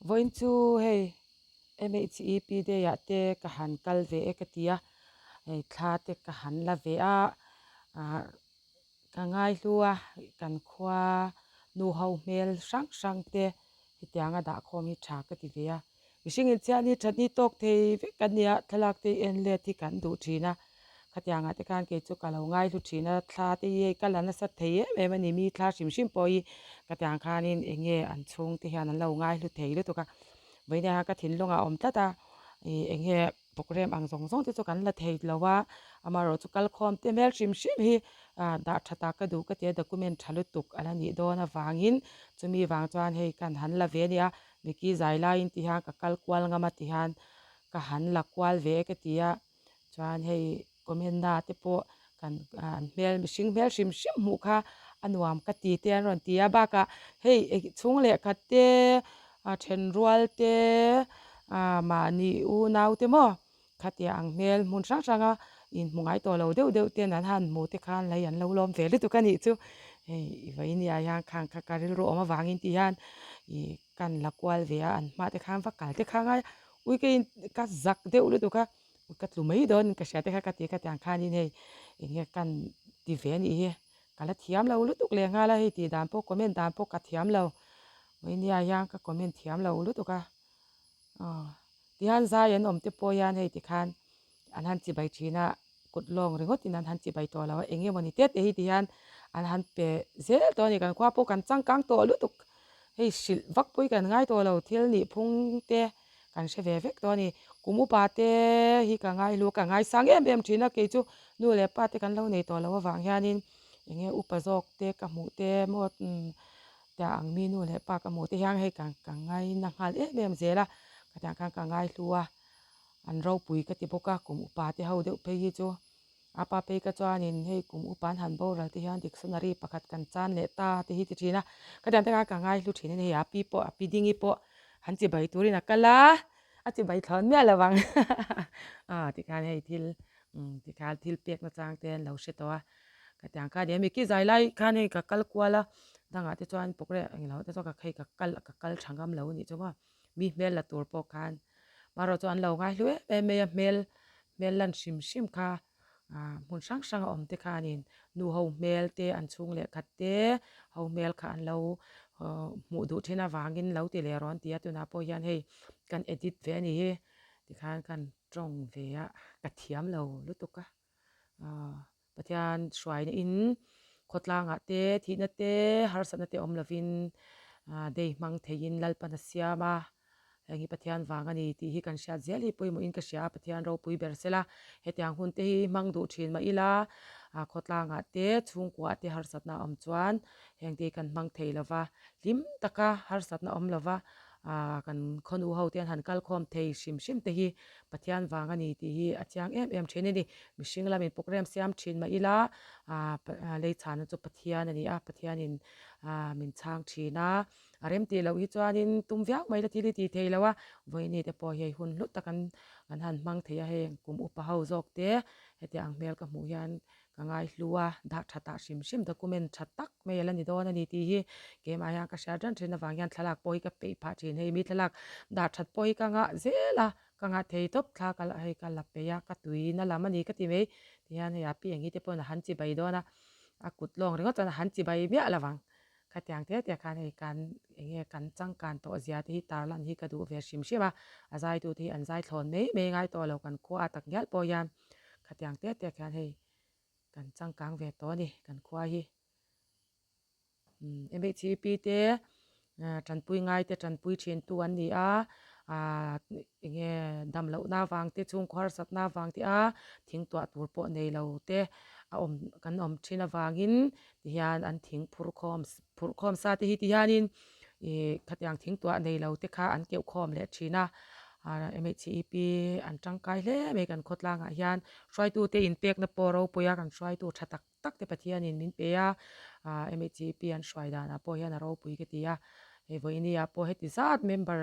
Vawiin chu hei MHEP day ah te ka han kal ve e ka ti a, hei thla te ka han la ve a, ah ka ngai hlu a, kan khua nu ho hmel hrang hrang te hetianga dah khawm hi tha ka ti ve a, mihring in chian hi thatni tawk thei vek a nia, thlalak te hi en let hi kan duh thin a, khatiangah te khan kei chu ka lo ngai hlu thin a, thla te hi hei ka la nasa thei em em a ni, mi thla hrim hrim pawh hi khatiang khanin eng nge an chhung te hian an lo ngai hlu thei lutuk a, vawiin ah khan ka thinlung ah a awm tlat a, ih eng nge programme ang zawng zawng te chu kan la thei lo a, amaherawhchu kal khawm te hmel hrim hrim hi ah dah tha tak ka duh ka ti a, document tha lutuk a la nih dawn avangin chumi vang chuan hei kan han la ve a nia, Mickey zai laiin ti hian ka kal kual ngam a ti hian ka han la kual ve e ka ti a, chuan hei comment na te pawh kan an hmel mihring hmel hrim hrim hmuh kha a nuam ka ti te an rawn ti a bakah hei chhung lehkhat te a then rual te ah mahni unau te maw khatia ang hmel hmun hrang hrang a inhmu ngai tawh lo deuh deuh ten an han hmu te khan lei an lo lawm ve lutuk a nih chu hei i vawinia hian khang kha ka rilru awm avangin tih hian ih kan la kual ve a an hma te khan va kal te kha ngai ui ka in ka zak deuh lutuk a ka tlu mai dawn ka hria te kha ka ti a khatiang khanin hei eng nge kan ti ve a nih hi ka la thiam lo lutuk leh nghal a hei tih dan pawh comment dan pawh ka thiam lo vawinia hian ka comment thiam lo lutuk a aw tihian zai an awm te pawh hian hei tikhan an han chibai thin a kut lawng ringawt in an han chibai tawh lo a eng emawni te te hi tihian an han pe zel tawh a ni kan khua pawh kan changkang tawh lutuk hei hrilh vak pawh hi kan ngai tawh lo thil nih phung te kan hre ve vek tawh a ni kum upa te hi ka ngai lu ka ngaisang em em thin a kei chu nu leh pa te kan lo nei tawh loh avang hianin eng nge upa zawk te ka hmuh te maw tiang ang mi nu leh pa ka hmuh te hian hei ka ka ngaina nghal em em zel a khatiang khan ka ngai hlu a an ropui ka ti bawk a kum upa te ho deuh phei hi chu a pa phei ka chuanin hei kum upa an han boral te hian dictionary pakhat kan chan leh ta te hi ti thin a khatiang te khan ka ngai hlu thin a ni hei a pi pawh a pi dingi pawh han chibai turin a kal a a chibai thlawn miah lo ang ah tikhan hei thil umm tikhan thil pek na chang te an lo hre tawh a khatiang khan nia mi ki zai lai khan hei ka kal kual a dangah te chuan programme englo te chuan ka hei ka kal ka kal tha ngam lo a nih chu maw. Mi hmel la tur pawh khan marawh chu an lo ngai hlu em em mai a hmel hmel lan hrim hrim kha ah hmun hrang hrang a awm te khanin nu ho hmel te an chhung leh khat te ho hmel kha an lo hmuh duh thin avangin lo ti leh rawh an ti a tunah pawh hian hei kan edit ve a ni hi tikhan kan tawng ve a ka thiam lo lutuk a ah Pathian hruaina in khawtlangah te thihna te harsatna te awm lovin ah day hmang theiin Lalpan a siam a, heng hi Pathian vang a ni tih hi kan hriat zel hi pawimawhin ka hria a, Pathian ropui ber sela hetiang hun te hi hmang duh thin mah ila ah khawtlangah te chhungkuah te harsatna a awm chuan heng te hi kan hmang thei lova hlim taka harsatna awm lova ah kan khawnu ho te an han kal khawm thei hrim hrim te hi Pathian vang a ni tih hi a chiang em em thin a ni. Mihring lamin programme siam thin mah ila ah lei chhana chu Pathian a ni a, Pathianin ah min chhang thin a, a rem tih loh hi chuanin tum viau mai la thil hi tih thei lo a, vawiini te pawh hi hei hun hlut tak an an han hmang thei a, heng kum upa ho zawk te hetiang ang hmel ka hmuh hian ka ngai hlu a, dah tha tah hrim hrim document tha tak mai a la ni dawn a ni tih hi keimah hian ka hriat reng thin avang hian thlalak pawh hi ka peih phah thin hei mi thlalak dah that pawh hi ka ngah zel a ka ngah thei tawp thla ka la hei ka la peih a ka tui na lam a ni ka ti mai tihian hei a pi eng hi te pawhin a han chi bai dawn a a kut lawng ringawt chuan a han chi bai miah lo vang khatiang te te khan hei kan eng nge kan changkan tawh zia te hi tarlan hi ka duh ve hrim hrim a a zaitu te hi an zai thlawn mai mai ngai tawh lo kan khua a tak ngial pawh hian. Khatiang te te khian hei kan changkang ve tawh a ni kan khua hi. MHCP te tanpui ngai te tanpui thin tu an ni a, ah eng nge dam lohna avang te chhungkaw harsatna avang te a thing tuah tur pawh nei lo te a awm kan awm thin avangin tihian an thing phur khawm phurh khawm sa te hi tihianin ih khatiang thing tuah nei lo te kha an keuh khawm leh thin a ah MHCEP an tangkai hle mai kan khawtlangah hian hruaitu te inpekna pawh ropui a kan hruaitu tha tak tak te Pathianin min pe a ah MHCEP an hruai danah pawh hian a ropui ka ti a hei vawiini ah pawh heti zat member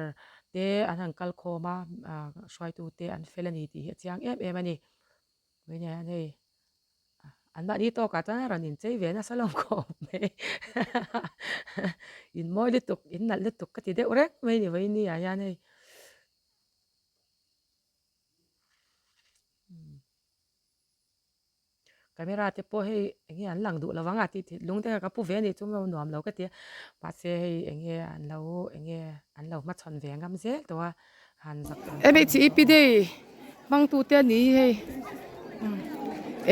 te an han kal khawm a ah hruaitu te an fel a ni tih hi a chiang em em a ni vawiini ah hian hei. An mahni tawkah chuan a rawn inchei ve nasa lo khawp mai. In mawi lutuk, in nalh lutuk ka ti deuh reng mai ni vawiin ni ah hian hei. Camera te pawh hei eng nge an lang duh lo vang a tih tih lung te kha ka pu ve a nih chu nuam lo ka ti a mahse hei eng nge an lo eng nge an lo hmachhawn ve ngam zel tawh a han zak ang MHEP day hmangtu te a ni hi hei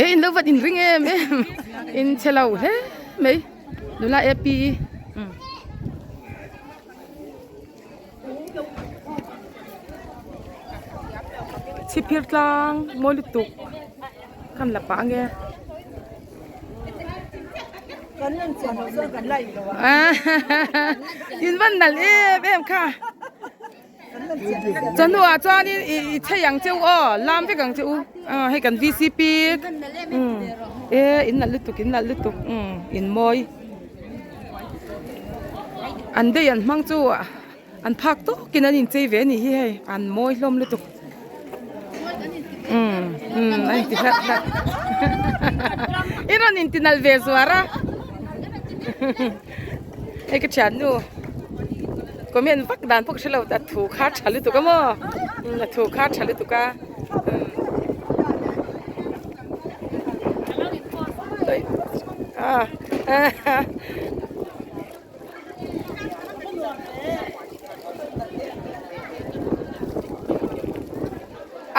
e in lo vat in ring em em in chhe lo hle mai nula AP Chhipphir tlang mawi lutuk kan la pah ange in van nalh em em kha chawhnu ah chuanin i chei ang che u aw lam vek ang che u hei kan vcp e in nalh lutuk in nalh lutuk in mawi. An day an hmang chu an phak tawkin an inchei ve a nih hi hei an mawi hlawm lutuk umm umm a inti hlat hlat i rawn inti nalh ve zuar a hei ka thiannu comment vak dan pawh ka hre lo a thu kha tha lutuk a maw a thu kha tha lutuk a.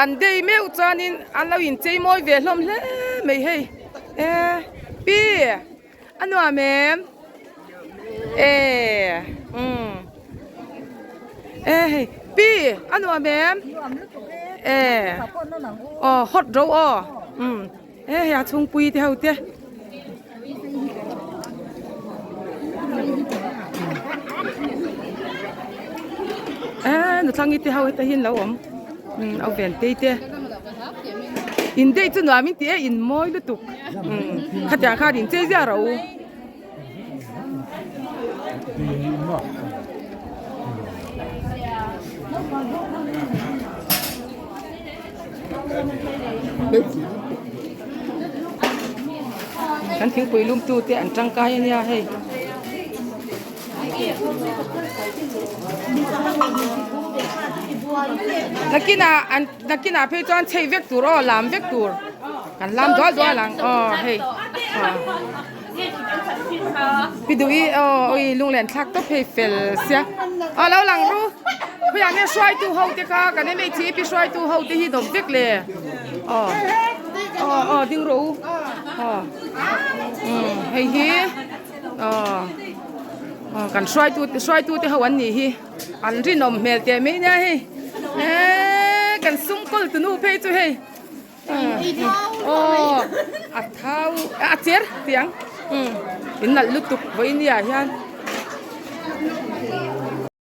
An dei meuh chuanin an lo inchei mawi ve hlawm hle mai hei e pi a nuam em e umm e hei pi a nuam em e aw hot ro aw umm. He hei a chhungpui te ho te. Eh nutlangi te ho heta hi an lo awm umm au ven tei te in dei chu nuam in ti e in mawi lutuk umm khatiang khan in chei ziah rawh u. Kan thingpui lum tu te an tangkai a nia hei. Nakinah an nakinah phei chuan chei vek tur aw lam vek tur kan lam dual dual ang aw hei Pi duh i aw ui lunglen thlak tawp hei fel sia aw lo lang ru khawiah nge hruaitu ho te kha kan MHEP hruaitu ho te hi dawp vek le aw aw aw ding rawh u aw umm hei hi aw aw kan hruaitu hruaitu te ho an nih hi an rinawm hmel teh mai nia hei eee kan sum kawl tunu phei chu hei. Aw a thau a cher tiang in nalh lutuk vawiin ah hian.